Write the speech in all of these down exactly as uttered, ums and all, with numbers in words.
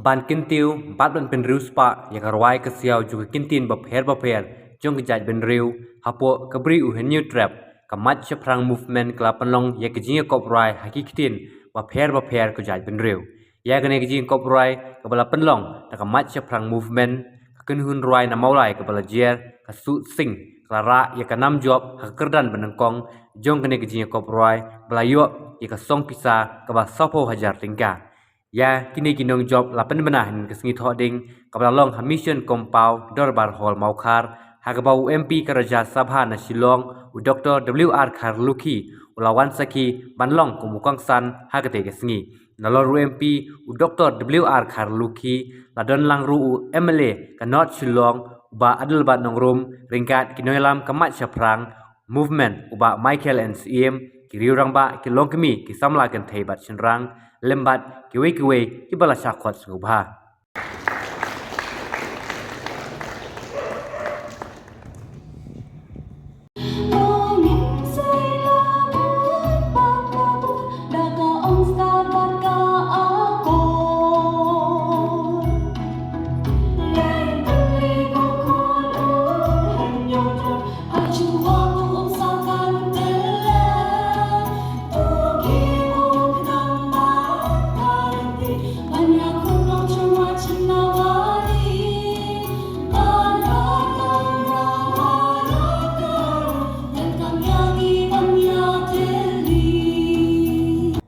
Ban kyntiew bad ban pynriewspah ïa ka rwai ka siaw jong ka kyntien bapher bapher jong ka jaitbynriew hapoh ka Bri U Hynñiewtrep, ka Mait Shaphrang Movement ka la pynlong ïa ka jingïakop rwai ha ki ktien bapher bapher ka jaitbynriew. Ïa kane ka jingïakop rwai kaba la pynlong da ka Mait Shaphrang Movement, ka kynhun rwai na Mawlai kaba la jer ka Suh Sing ka la rah ïa ka nam jop ha ka kyrdan banyngkong jong kane ka jingïakop rwai, ba la ïoh ïa ka song pisa kaba sawphew hajar tyngka. Ïa kine ki nongjop la pynbna hynnin ka sngi Thohdieng kaba la long ha Mission Compound, Dorbar Hall, Mawkhar, ha kaba u M P ka Rajya Sabha na Shillong, u Doctor W R Kharlukhi, u la wan sakhi ban long kum u kongsan ha katei ka sngi. Nalor u M P u Doctor W R Kharlukhi, la don lang ruh u M L A ka North Shillong, u Bah Adelbert Nongrum, ryngkat ki nongïalam ka Mait Shaphrang Movement, u Bah Michael N Syiem, ki riew rangbah, ki longkmie, ki samla kynthei bad shynrang, lem bad kiwei kiwei kiba la shah khot sngewbha.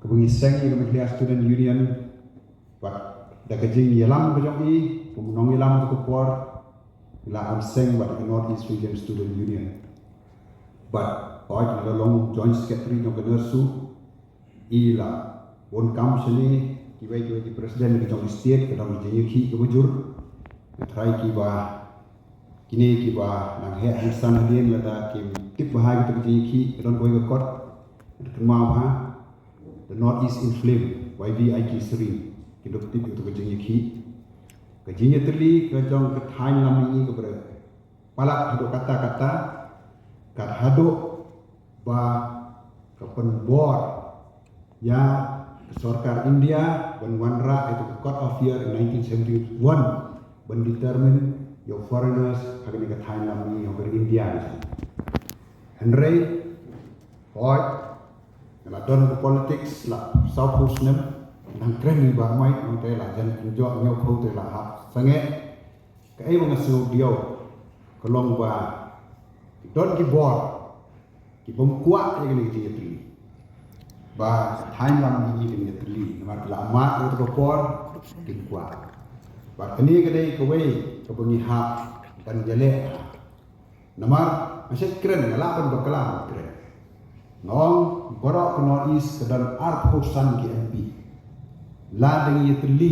Kaba ngi seng ïa ka Meghalaya Student Union, bad da ka jingïalam ka jong i kum u nongïalam ha ka por, ngi la ïaseng bad ka North East Region Student Union. Bad hooid nga la long Joint Secretary jong ka NERSU, i la bun kam shane, kiwei kiwei ki president ka jong ki state, ka don ka jingïakhih kaba jur. Nga tharai kiba, kine kiba nang heh hangsan hadien lada kim tip bha ïa kata ka jingïakhih, ka don kawei ka kot, ka kynmaw bha, The North East in Flame, Y V I K Serene, ki duk tip ïa kata ka jingïakhih. Ka jingïatylli ka jong ka thaiñ Lammihngi kaba palat haduh katta katta, kat haduh ba ka pynbor ïa ka sorkar India ban wanrah ïa ka Court of Appeal in nineteen seventy-one ban determine ïa u foreigners ha kane ka thaiñ Lammihngi, ïa u ri India. Hynrei hooid, nga la don ha ka politics la sawphew snem, nang kren ïa ba mai nang te la jan kynjoh ñiew phew te la hap sangeh. Kaei ba nga sngew diaw ka long ba ki don ki bor ki bym kwah ïa kane ka jingïatylli. Ba thaiñ Lammihngi kin ïatylli namar ki la mad ïa ka por kin kwah. Bad kane ka dei kawei kaba ngi hap ban ïaleh. Namar nga shet kren, nga lah ban bakla ban kren. Nga ong baroh ka North East ka don arphew san ki M P. Lada ngi ïatylli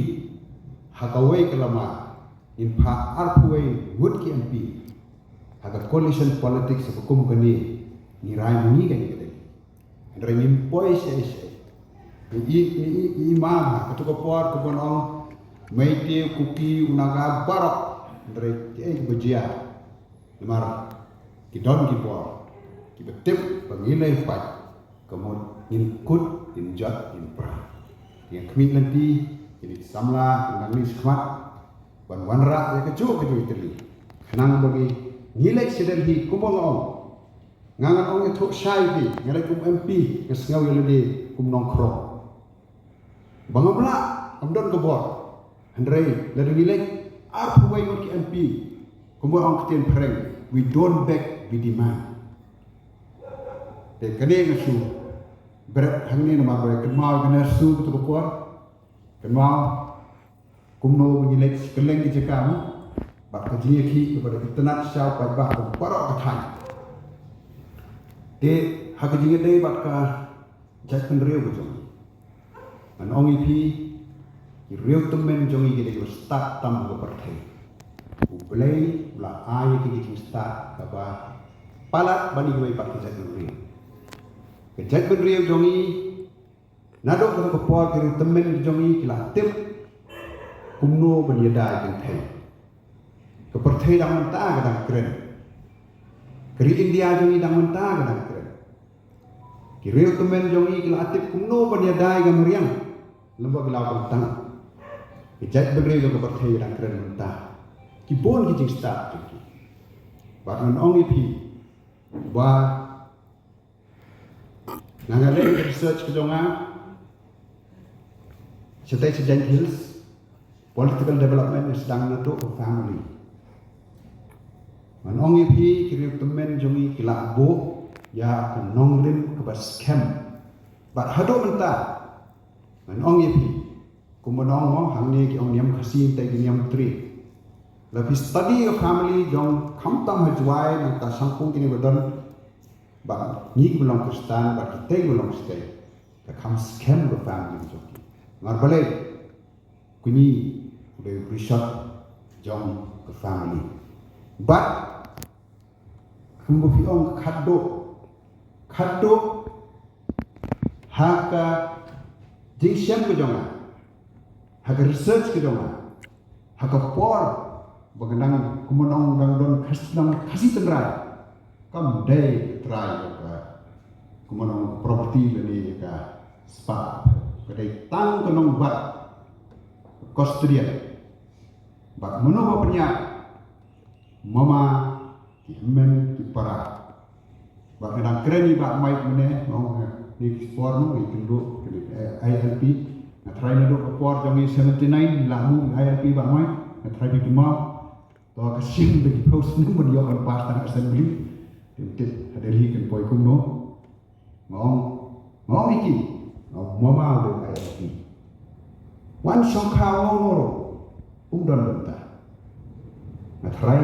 ha kawei ka lama, ngin phah arphew wei ngut ki M P ha ka coalition politics ba kum kane, ngi rai ma ngi kane ka dei. Hynrei ngim poi shaei shaei. Ngi i, ngi i, ngi i ma ha katu ka por kaba ong Meitei, Kuki, u Naga baroh. Hynrei kiei kiba jia. Namar ki don ki bor kiba tip ba ngi lei pait, ka mut ngin kut, ngin jot, ngin pra. Ngin khmih lynti, ngin ïa samla, ngin nang leit shakhmat ban wanrah ïa kajuh kajuh ki tylli. Khnang ba ngi, ngi leit sha Delhi kumba nga ong. Nga ngan ong ïathuh shai ïa phi, nga leit kum M P, nga sngew ïa lade kum nongkhrong. Ba ngam lah, ngam don ka bor. Hynrei lada ngi leit arphew wei ngut ki M P, kumba ong ktien phareng, we don't beg, we demand. Te kane nga shu bret hangne namar ba kynmaw ka NERSU katu ka por. Kynmaw kumno ba ngi leit kylleng ki jaka mo, bad ka jingïakhih kaba da itynnad sha u paidbah ba baroh ka thaiñ. Te ha ka jingïadei bad ka jaitbynriew ka jong ngi, ngan ong ïa phi, ki riew tymmen jong ngi ki dei kiba stad tam ha ka pyrthei. U Blei u la ai ïa ki ka jingstad kaba palat ban ïa kiwei pat ki jaitbynriew. Ka jaitbynriew jong ngi, naduh kata ka por ki riew tymmen ki jong ngi ki la tip kumno ban ïada ïa ki kynthei. Ka pyrthei dang mynta ka dang kren. Ka ri India jong ngi dang mynta ka dang kren. Ki riew tymmen jong ngi ki la tip kumno ban ïada ïa ka mariang lem bad ki law kyntang. Ka jaitbynriew jong ka pyrthei ka dang kren mynta. Ki bun ki jingstad jong ki. Bad ngan ong ïa phi ba nga nga leh ka research ka jong nga shatei sha Jaintia Hills, political development is dang naduh ka family. Ngan ong ïa phi, ki riew tymmen jong ngi ki la buh ïa ka nongrim kaba skhem. Bad haduh mynta ngan ong ïa phi, kumba nong mo hangne ki ong niam Khasi te ki niam Tre. La phi study ka family jong khamtam ha Jwai nangta shangkung kine ba don, ba ngi kiba long Khristan ba kitei ba long shatei, ka kham skhem ka family jong ki. Namar balei? Kine u dei u rishot jong ka family. Bad kumba phi ong khatduh, khatduh ha ka jingshem ka jong nga, ha ka research ka jong nga, ha ka por ba ka dang kumba ong dang don Khasi, dang Khasi tynrai. Kam dei trai ka kumba ong property lane ka spah. Ka dei tang ka nongbat custodian. Bad mano ba pynïaid, mama, ki hynmen ki para. Bad nga dang kren ïa i Bah Mike mynne, nga ong ne ki spor mo ngi kynduh kine, eh, I L P. Nga tharai naduh ka por jong ngi seventy nine la move I L P Bah Mike. Nga tharai phi kynmaw. To ka sien da ki phew snem ban ïoh ban pass tang assembly. Te tip ha Delhi kan poi kumno. Nga ong, nga ong ïa ki, nga ong mama u dei I L P. Wan shongkha u ong ruh um don bynta. Nga tharai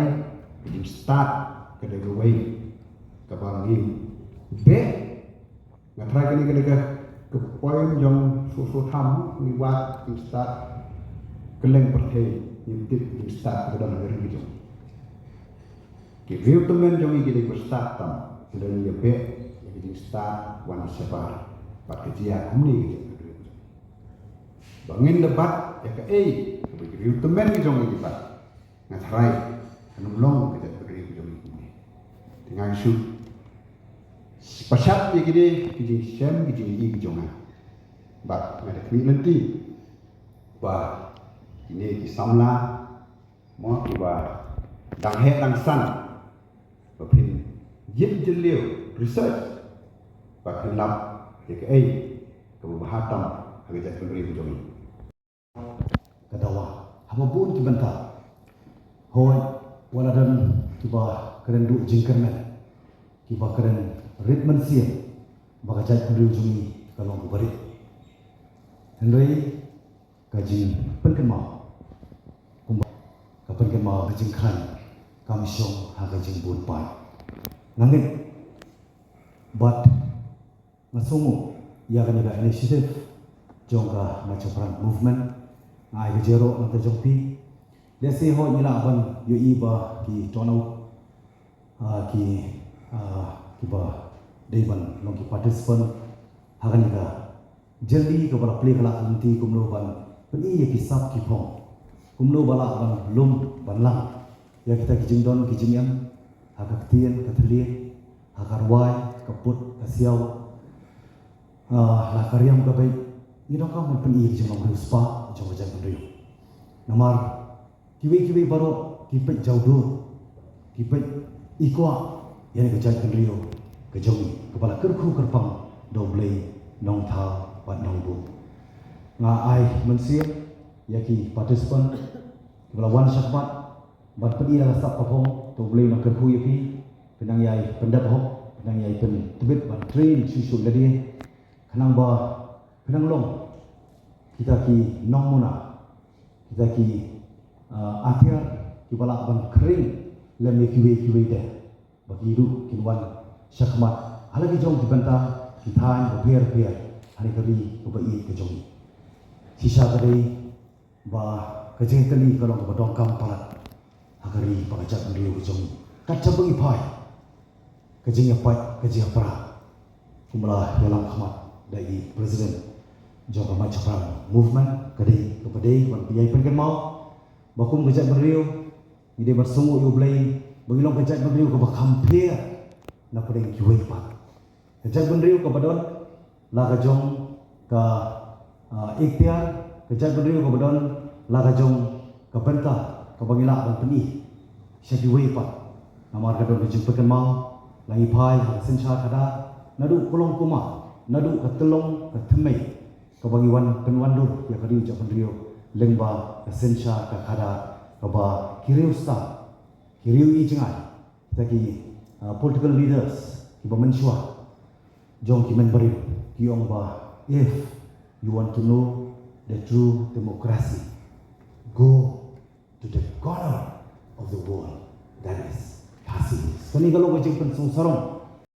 ka jingstad ka dei kawei kaba ngi beh. Nga tharai kane ka dei ka, ka poem jong Soso Tham, ngi wad ka jingstad kylleng pyrthei, ngim tip ka jingstad ka don ha ka ri ka jong. Ki riew tymmen jong ngi ki dei ba stad tam, ki dei ïa beh ïa ka jingstad wan shabar bad ka jia kumne ka jingstad. Ba ngin da bat ïa kaei kaba ki riew tymmen ki jong ngi ki bat. Nga tharai kan ym long ka jaitbynriew ka jong ngi kumne. Te nga shu pashat ïa kine ki jingshem ki jingïohi ki jong nga. Bad nga da khmih lynti ba kine ki samla mo kiba dang heh dang san ba phin ïit jylliew research ba phin lap ïa kaei kaba bha tam ha ka jaitbynriew ka jong ngi. Ka dawa haba bun ki bynta. Hooid, wat la don kiba kren duh jingkyrmen, kiba kren rit mynsiem ba ka jaitbynriew jong ngi ka long kaba rit. Hynrei ka jingpynkynmaw kumba ka pynkynmaw ka jingkhlaiñ kam shong ha ka jingbun paid. Nga ngeit bad nga sngewnguh ïa kane ka initiative jong ka Machaphrang Movement. Nga ai ka jingïaroh na ka bynta jong phi. Lehse hooid ngi lah ban ïohi ba ki turnout, ah, ki, ah, kiba dei ban long ki participant ha kane ka jylliew kaba la plie ka la lynti kumno ban pyni ïa ki sap ki phong, kumno ba lah ban lum ban lang ïa kita ki jingdon ki jingem ha ka ktien ka thylliej, ha ka rwai ka put ka siaw, ah, la ka riam ka beit. Ngi donkam ban pyni ïa ki jinglong riewspah jong ka jaitbynriew. Namar kiwei kiwei baroh ki peit jawdur, ki peit ikwah ïa ka jaitbynriew ka jong ngi kaba la kyrkhu kyrpang da U Blei Nongthaw bad Nongbuh. Nga ai mynsiem ïa ki participant kiba la wan shakhmat ban pyni ïa la ka sap ka phong, to U Blei un kyrkhu ïa phi, phin nang ïai pyndep hok, phin nang ïai pyntbit ban train shuh shuh lade. Khnang ba phin nang long kita ki nongmuna, kita ki, ah, atiar kiba lah ban khring lem ïa kiwei kiwei de ba ki duh kin wan shakhmat ha la ki jong ki bynta ki thaiñ bapher bapher ha kane ka ri kaba ïeit ka jong ngi. Shisha ka dei ba ka jingïatylli ka long kaba donkam palat ha ka ri bad ka jaitbynriew ka jong ngi. Kat shaba ngi phai, ka jingïapait, ka jingïapra, kumba la ïalam khmat da i President jong ka Machaphrang Movement, ka dei kaba dei ban ïai pynkynmaw ba kum ka jaitbynriew ngi dei ban sngewnguh ïa U Blei ba ngi long ka jaitbynriew kaba kham pher na pdeng kiwei pat. Ka jaitbynriew kaba don la ka jong ka, ah, ikhtiar, ka jaitbynriew kaba don La ka jong ka bynta kaba ngi lah ban pyni sha kiwei pat. Namar ka don ka jingpynkynmaw, la ngi phai ha ka synshar khadar, naduh ka long kumba, naduh ka tyllong ka thymmei, kaba ngi wan pynwandur ïa ka riew jong ka riew lyngba ka synshar ka khadar, kaba ki riewstad, ki riew i jngai, kita ki, uh, political leaders kiba mynshuwa jong ki mynbarim ki ong ba, if you want to know the true democracy, go to the corner of the world, that is Khasi Hills. Kane ka long ka jingpynsong sarong